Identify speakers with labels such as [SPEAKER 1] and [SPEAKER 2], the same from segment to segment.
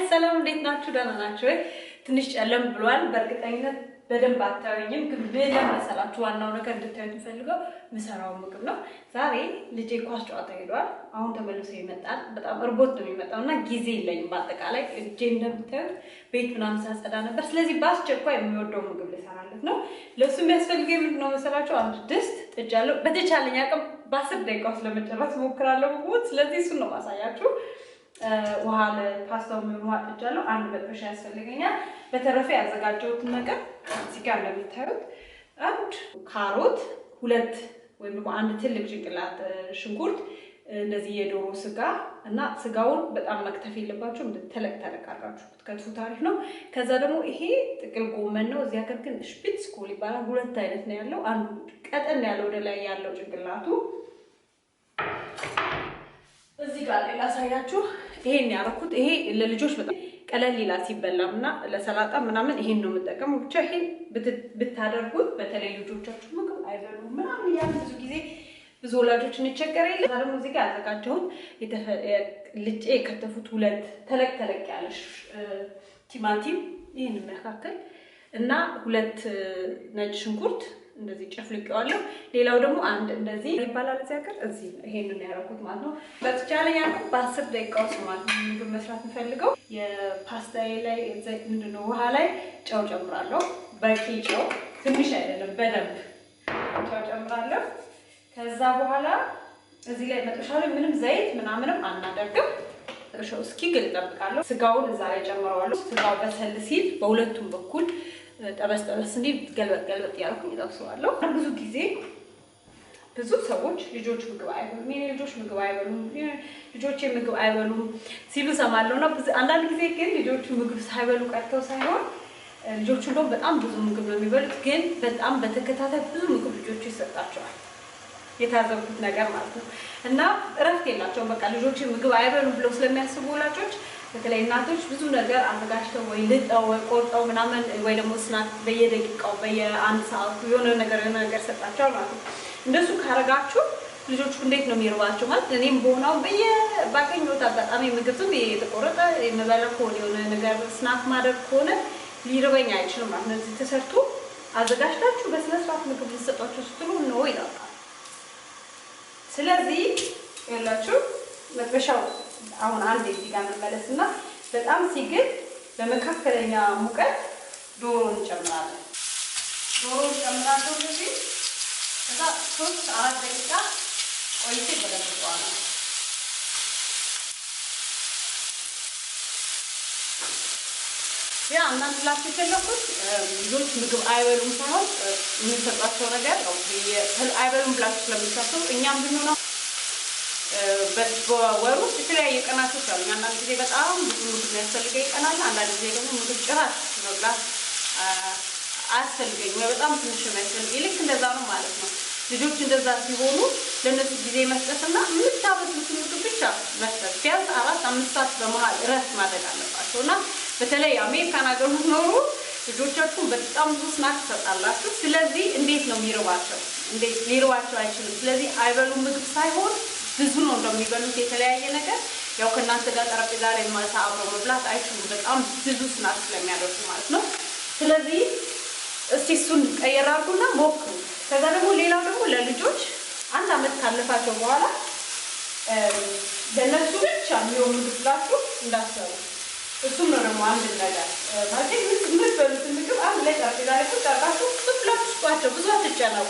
[SPEAKER 1] ሰላም እንዴት ናችሁ? ደህና ናችሁ ወይ? ትንሽ ጨለም ብሏል። በእርግጠኝነት በደንብ አታዩኝም፣ ግን ምን መሰላችሁ ዋናው ነገር እንድታዩት የምፈልገው ምሰራው ምግብ ነው። ዛሬ ልጄ ኳስ ጨዋታ ሄዷል። አሁን ተመልሶ ይመጣል። በጣም እርቦት ነው የሚመጣው እና ጊዜ የለኝም። በአጠቃላይ እጄ እንደምታዩት ቤት ምናምን ሳጸዳ ነበር። ስለዚህ በአስቸኳይ የሚወደው ምግብ ልሰራለት ነው። ለእሱ የሚያስፈልገኝ ምንድን ነው መሰላችሁ? አንድ ድስት ጥጃለሁ። በተቻለኝ አቅም በ10 ደቂቃ ውስጥ ለመጨረስ እሞክራለሁ ምግቡን። ስለዚህ እሱን ነው ማሳያችሁ። ውሃ ለፓስታው የሚሆን ውሃ ጥጃለሁ። አንድ መጥበሻ ያስፈልገኛል። በተረፈ ያዘጋጀሁትን ነገር እዚህ ጋር እንደምታዩት አንድ ካሮት፣ ሁለት ወይም ደግሞ አንድ ትልቅ ጭንቅላት ሽንኩርት፣ እንደዚህ የዶሮ ስጋ እና ስጋውን በጣም መክተፍ የለባችሁም። ተለቅ ተለቅ አድርጋችሁ ብትከትፉት አሪፍ ነው። ከዛ ደግሞ ይሄ ጥቅል ጎመን ነው። እዚህ ሀገር ግን Spitzkohl ይባላል። ሁለት አይነት ነው ያለው። አንዱ ቀጠን ያለው ወደ ላይ ያለው ጭንቅላቱ እዚህ ጋር ላይ ላሳያችሁ። ይሄን ያደረኩት ይሄ ለልጆች በጣም ቀለል ይላል ሲበላም እና ለሰላጣ ምናምን ይሄን ነው የምጠቀመው። ብቻ ይሄን ብታደርጉት በተለይ ልጆቻችሁ ምግብ አይበሉም ምናምን እያልን ብዙ ጊዜ ብዙ ወላጆች እንቸገር የለ። እዛ ደግሞ እዚህ ጋር ያዘጋጀሁት ልጬ የከተፉት ሁለት ተለቅ ተለቅ ያለ ቲማቲም ይሄን የሚያካክል እና ሁለት ነጭ ሽንኩርት እንደዚህ ጨፍልቄዋለሁ። ሌላው ደግሞ አንድ እንደዚህ ይባላል እዚህ ሀገር እዚህ ይሄንን ያደረኩት ማለት ነው። በተቻለኝ አቅም በ10 ደቂቃ ውስጥ ማለት ነው ምግብ መስራት የምፈልገው። የፓስታዬ ላይ ምንድነው ውሃ ላይ ጨው ጨምራለሁ። በቂ ጨው፣ ትንሽ አይደለም፣ በደንብ ጨው ጨምራለሁ። ከዛ በኋላ እዚህ ላይ መጥበሻ ላይ ምንም ዘይት ምናምንም አናደርግም። መጥበሻው እስኪግል እጠብቃለሁ። ስጋውን እዛ ላይ ጨምረዋለሁ። ስጋው በሰል ሲል በሁለቱም በኩል ጠበስ ጠበስ እንዲህ ገልበጥ ገልበጥ እያደረኩኝ እጠብሰዋለሁ። ብዙ ጊዜ ብዙ ሰዎች ልጆች ምግብ አይበሉም፣ የኔ ልጆች ምግብ አይበሉም፣ ልጆቼ ምግብ አይበሉም ሲሉ እሰማለሁ። እና አንዳንድ ጊዜ ግን ልጆቹ ምግብ ሳይበሉ ቀርተው ሳይሆን ልጆቹ እንደውም በጣም ብዙ ምግብ ነው የሚበሉት፣ ግን በጣም በተከታታይ ብዙ ምግብ ልጆቹ ይሰጣቸዋል። የታዘብኩት ነገር ማለት ነው። እና እረፍት የላቸውም። በቃ ልጆቼ ምግብ አይበሉም ብለው ስለሚያስቡ ወላጆች በተለይ እናቶች ብዙ ነገር አዘጋጅተው ወይ ልጠው ወይ ቆርጠው ምናምን ወይ ደግሞ snack በየደቂቃው በየአንድ ሰዓቱ የሆነ ነገር የሆነ ነገር ሰጣቸዋል ማለት ነው። እንደሱ ካረጋችሁ ልጆቹ እንዴት ነው የሚርባቸው? ማለት እኔም በሆነው ባገኘሁት አጋጣሚ ምግብ ዝም የተቆረጠ የምበላ ከሆነ የሆነ ነገር snack ማድረግ ከሆነ ሊርበኝ አይችልም ማለት ነው። እዚህ ተሰርቶ አዘጋጅታችሁ በስነ ስርዓት ምግብ ልትሰጧቸው ስትሉ ነው ይላል። ስለዚህ ያላችሁ መጥበሻው አሁን አንድ እዚህ ጋር እንመለስና በጣም ሲግል በመካከለኛ ሙቀት ዶሮ እንጨምራለን። ዶሮ እንጨምራለሁ እንደዚህ። ከዛ 3-4 ደቂቃ ቆይቼ ገለብጠዋለሁ። ያ እናንተ ላችሁ የፈለኩት ልጆች ምግብ አይበሉም ሳይሆን የምንሰጣቸው ነገር አይበሉም ብላችሁ ስለምታስቡ እኛም ብንሆን በወር ውስጥ የተለያየ ቀናቶች አሉ። አንዳንድ ጊዜ በጣም ብዙ ምግብ የሚያስፈልገኝ ቀን አለ። አንዳንድ ጊዜ ደግሞ ምግብ ጭራሽ መብላት አያስፈልገኝም ወይ በጣም ትንሽ የሚያስፈልገኝ። ልክ እንደዛ ነው ማለት ነው። ልጆች እንደዛ ሲሆኑ ለእነሱ ጊዜ መስጠትና የምታበስሉትን ምግብ ብቻ መስጠት፣ ቢያንስ 4-5 ሰዓት በመሀል እረፍት ማድረግ አለባቸው። እና በተለይ አሜሪካን ሀገር ኖሩ ልጆቻችሁን በጣም ብዙ snack ትሰጣላችሁ። ስለዚህ እንዴት ነው የሚርባቸው? እንዴት ሊርባቸው አይችልም። ስለዚህ አይበሉም ምግብ ሳይሆን ብዙ ነው እንደሚበሉት የተለያየ ነገር። ያው ከእናንተ ጋር ጠረጴዛ ላይ ማታ አብረው መብላት አይችሉም፣ በጣም ብዙ snack ስለሚያደርጉ ማለት ነው። ስለዚህ እስቲ እሱን ቀየር አድርጉና ሞክሩ። ከዛ ደግሞ ሌላው ደግሞ ለልጆች 1 ዓመት ካለፋቸው በኋላ ለነሱ ብቻ የሚሆን ምግብ ብላችሁ እንዳትሰሩ። እሱም ነው ደግሞ አንድ ነገር ማለት የምትበሉትን ምግብ አንድ ላይ ጠረጴዛ ላይ ቁጭ አድርጋችሁ ዝም ብላችሁ ስጧቸው። ብዙ አትጨነቁ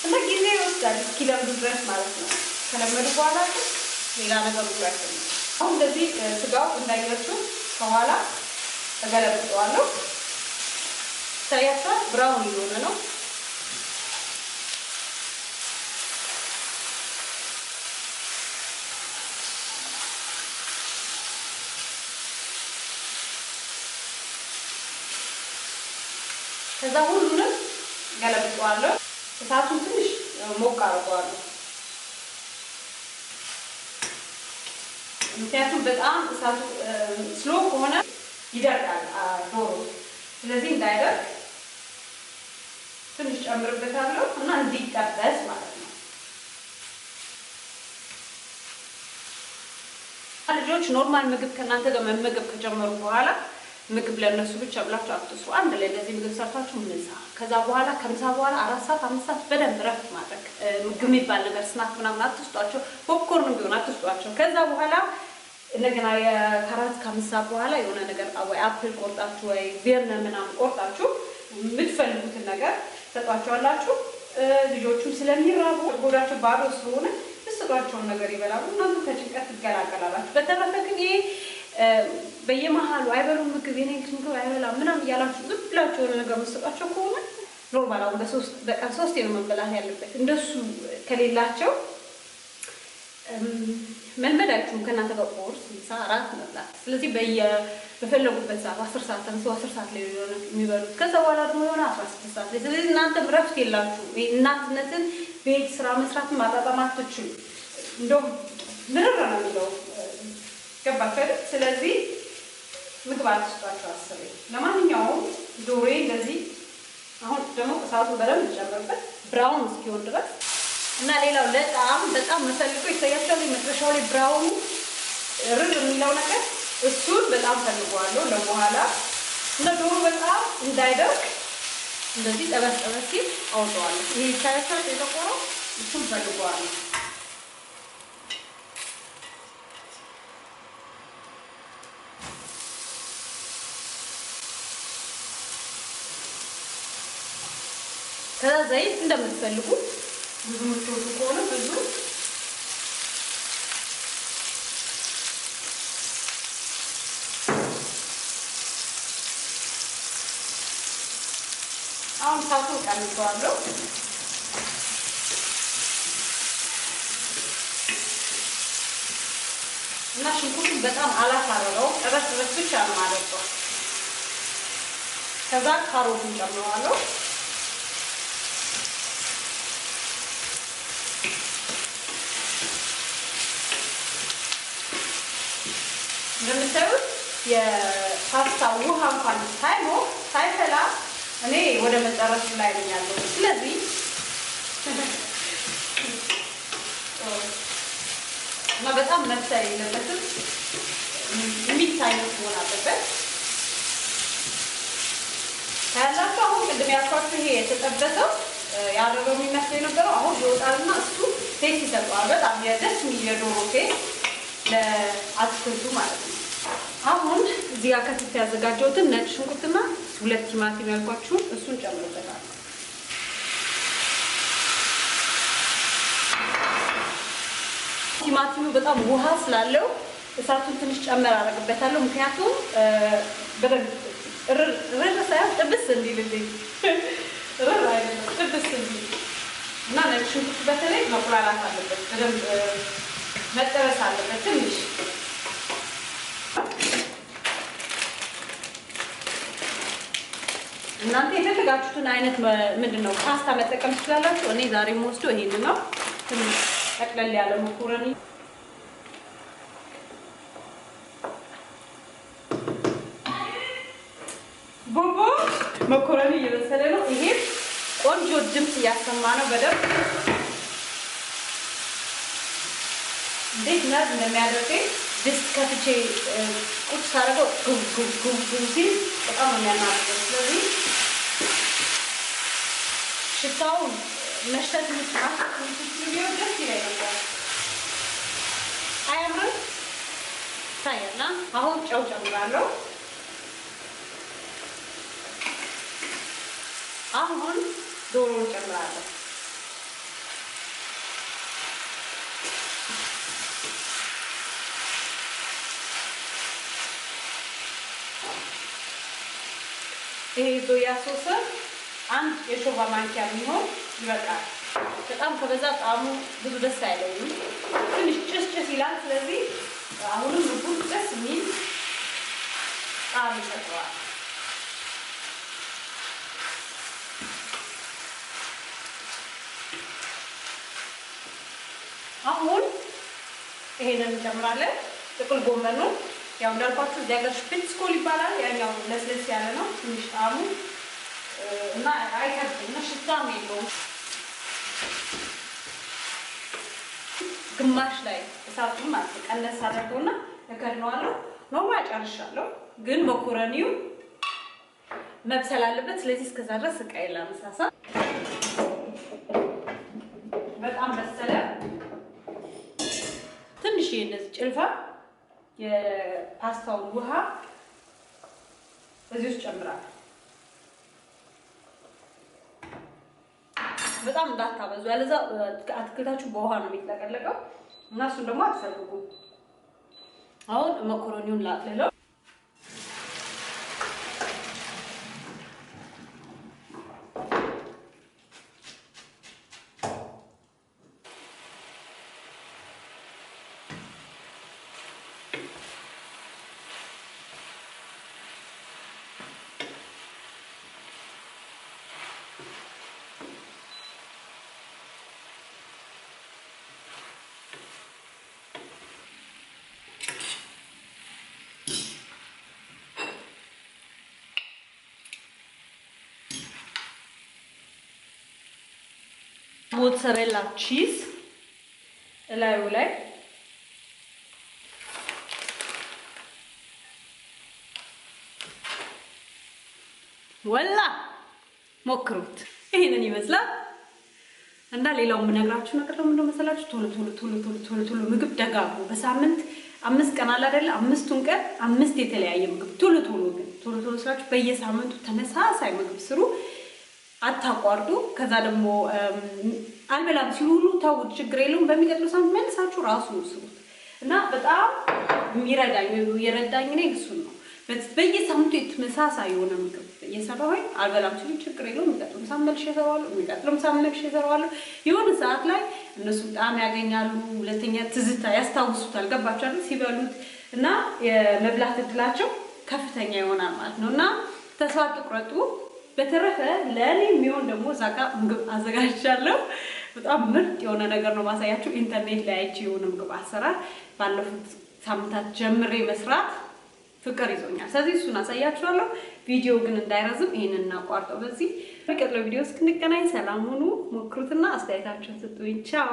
[SPEAKER 1] እና ጊዜ ይወስዳል እስኪለምዱ ድረስ ማለት ነው። ከለመዱ በኋላ ግን ሌላ ነገር ብዙ አይፈልግም። አሁን እንደዚህ ስጋው እንዳያችሁ ከኋላ እገለብጠዋለሁ። ይታያችኋል፣ ብራውን እየሆነ ነው። ከዛ ሁሉንም ገለብጠዋለሁ። እሳቱን ትንሽ ሞቅ አድርገዋለሁ። ምክንያቱም በጣም እሳቱ ስሎ ከሆነ ይደርቃል ዶሮ። ስለዚህ እንዳይደርቅ ትንሽ ጨምርበታለሁ እና እንዲጠበስ ማለት ነው። ልጆች normal ምግብ ከእናንተ ጋር መመገብ ከጀመሩ በኋላ ምግብ ለእነሱ ብቻ ብላችሁ አትስሩ። አንድ ላይ እንደዚህ ምግብ ሰርታችሁ ምሳ፣ ከዛ በኋላ ከምሳ በኋላ 4 ሰዓት 5 ሰዓት በደንብ ረፍት ማድረግ። ምግብ የሚባል ነገር snack ምናምን አትስጧቸው። Popcorn ቢሆን አትስጧቸው። ከዛ በኋላ እንደገና ከ4 ከ5 ሰዓት በኋላ የሆነ ነገር ወይ apple ቆርጣችሁ ወይ Birne ምናምን ቆርጣችሁ የምትፈልጉትን ነገር ሰጧቸዋላችሁ። ልጆቹም ስለሚራቡ ሆዳቸው ባዶ ስለሆነ ምስጧቸውን ነገር ይበላሉ። እናንተ ከጭንቀት ትገላገላላችሁ። በተረፈ ግን ይሄ በየመሃሉ አይበሉም ምግብ የኔ ምግብ አይበላም ምናምን እያላችሁ ዝም ብላችሁ የሆነ ነገር መስጧቸው ከሆነ normal አሁን በቀን 3 ነው መበላት ያለበት። እንደሱ ከሌላቸው መልመዳችሁም ከእናንተ ጋር ቁርስ፣ ምሳ፣ እራት መብላት። ስለዚህ በፈለጉበት ሰዓት 10 ሰዓት ተነስቶ 10 ሰዓት ላይ የሆነ የሚበሉት ከዛ በኋላ ደግሞ የሆነ 16 ሰዓት ላይ። ስለዚህ እናንተም ረፍት የላችሁ። እናትነትን ቤት ስራ መስራትን ማጣጣም አትችሉ። እንደውም ምርር ነው የሚለው ገባችሁ አይደል? ስለዚህ ምግብ አትስጧቸው አስቤ። ለማንኛውም ዶሮዬ እንደዚህ አሁን ደግሞ እሳቱን በደንብ ልጨምርበት brown እስኪሆን ድረስ። እና ሌላው ለጣም በጣም የምፈልገው ይታያችኋል፣ መጥበሻው ላይ brown ኡ ርር የሚለው ነገር እሱን በጣም ፈልገዋለሁ ለበኋላ። እና ዶሮ በጣም እንዳይደርቅ እንደዚህ ጠበስ ጠበስ ሲል አውጠዋለሁ። ይሄ ይታያችኋል የጠቆረው እሱን ፈልገዋለሁ። ከዛ ዘይት እንደምትፈልጉት ብዙ የምትወዱ ከሆነ ብዙ፣ አሁን እሳቱን ቀንሰዋለሁ። እና ሽንኩርቱን በጣም አላሳረረው፣ ጠበስ ጠበስ ብቻ ነው የማደርገው። ከዛ ካሮቱን ጨምረዋለሁ። እንደምታዩት የፓስታ ውሃ እንኳን ሳይሞቅ ሳይፈላ እኔ ወደ መጨረሱ ላይ ነኝ ያለሁት። ስለዚህ እና በጣም መብሰል የለበትም፣ የሚታይ መሆን አለበት። ታያላችሁ። አሁን ቅድም ያልኳችሁ ይሄ የተጠበሰው ያረረው የሚመስለው የነበረው አሁን ይወጣልና እሱ taste ይሰጠዋል። በጣም የደስ የሚል የዶሮ taste ለአትክልቱ ማለት ነው። አሁን እዚህ ጋር ከትፍ ያዘጋጀሁትን ነጭ ሽንኩርትና 2 ቲማቲም ያልኳችሁን እሱን ጨምርበታለሁ። ቲማቲሙ በጣም ውሃ ስላለው እሳቱን ትንሽ ጨመር አደርግበታለሁ። ምክንያቱም በደንብ ርር ሳይሆን ጥብስ እንዲልልኝ፣ ርር አይደለም ጥብስ እንዲል እና ነጭ ሽንኩርት በተለይ መቁላላት አለበት፣ በደንብ መጠበስ አለበት ትንሽ። እናንተ የፈለጋችሁትን አይነት ምንድነው ፓስታ መጠቀም ትችላላችሁ። እኔ ዛሬ የምወስደው ይሄንን ነው። ትንሽ ጠቅለል ያለ መኮረኒ ቦቦ መኮረኒ እየበሰለ ነው። ይሄ ቆንጆ ድምጽ እያሰማ ነው። በደንብ እንዴት ነር እንደሚያደርገኝ ድስት ከፍቼ ቁጭ ሳደርገው ጉብ ጉብ ጉብ ጉብ ሲል በጣም ነው የሚያናድደው። ስለዚህ ሽታውን መሽተት የምትችሉ ቢሆን ደስ ይለኝ ነበር። አያምርም? ይታያል። አሁን ጨው ጨምራለሁ። አሁን ዶሮውን ጨምራለሁ። ይሄ ሶያ ሶስ አንድ የሾርባ ማንኪያ የሚሆን ይበቃል። በጣም ከበዛ ጣዕሙ ብዙ ደስ አይለኝም። ትንሽ ጭስ ጭስ ይላል። ስለዚህ አሁንም ምግቡ ደስ የሚል ጣዕም ይሰጠዋል። አሁን ይሄንን እንጨምራለን። ጥቅል ጎመኑን ያው እንዳልኳችሁ እዚህ ሀገር Spitzkohl ይባላል። ያኛው ለስለስ ያለ ነው ትንሽ ጣዕሙ እና አይከብድም እና ሽታም የለውም። ግማሽ ላይ እሳቱን ማለት ነው ቀነስ አደርገውና እከድነዋለሁ። Normal ጨርሻለሁ፣ ግን መኮረኒው መብሰል አለበት። ስለዚህ እስከዛ ድረስ እቃዬን ላነሳሳ። በጣም በሰለ። ትንሽ እንደዚህ ጭልፋ የፓስታውን ውሃ እዚህ ውስጥ ጨምራለሁ። በጣም እንዳታበዙ፣ ያለዛ አትክልታችሁ በውሃ ነው የሚጥለቀለቀው እና እሱን ደግሞ አትፈልጉም። አሁን መኮረኒውን ላጥልለው። Mozzarella cheese እላዩ ላይ Voila ሞክሩት። ይሄንን ይመስላል። እና ሌላው የምነግራችሁ ነገር ደግሞ ምንድነው መሰላችሁ? ቶሎ ቶሎ ቶሎ ቶሎ ቶሎ ቶሎ ምግብ ደጋግሙ። በሳምንት 5 ቀን አለ አይደለ? 5ቱን ቀን 5 የተለያየ ምግብ ቶሎ ቶሎ ግን ቶሎ ቶሎ ስራችሁ በየሳምንቱ ተመሳሳይ ምግብ ስሩ፣ አታቋርጡ። ከዛ ደግሞ አልበላም ሲሉ ሁሉ ተውት፣ ችግር የለውም። በሚቀጥለው ሳምንት መልሳችሁ ራሱ ስሩት እና በጣም የሚረዳኝ የረዳኝ እኔ እሱን ነው። በየሳምንቱ የተመሳሳይ የሆነ ምግብ እየሰራሁኝ አልበላም ሲሉ ችግር የለውም፣ የሚቀጥለው ሳምንት መልሼ እሰራዋለሁ፣ የሚቀጥለው ሳምንት መልሼ እሰራዋለሁ። የሆነ ሰዓት ላይ እነሱ ጣዕም ያገኛሉ፣ ሁለተኛ ትዝታ ያስታውሱታል። ገባችሁ አይደል? ሲበሉት እና የመብላት እድላቸው ከፍተኛ ይሆናል ማለት ነው። እና ተስፋ አትቁረጡ። በተረፈ ለኔ የሚሆን ደግሞ እዛ ጋር ምግብ አዘጋጅቻለሁ። በጣም ምርጥ የሆነ ነገር ነው ማሳያችሁ። ኢንተርኔት ላይ አይቼ የሆነ ምግብ አሰራር ባለፉት ሳምንታት ጀምሬ መስራት ፍቅር ይዞኛል። ስለዚህ እሱን አሳያችኋለሁ። ቪዲዮ ግን እንዳይረዝም ይሄንን እናቋርጠው በዚህ። በሚቀጥለው ቪዲዮ እስክንገናኝ ሰላም ሁኑ። ሞክሩትና አስተያየታችሁን ስጡኝ። ቻው።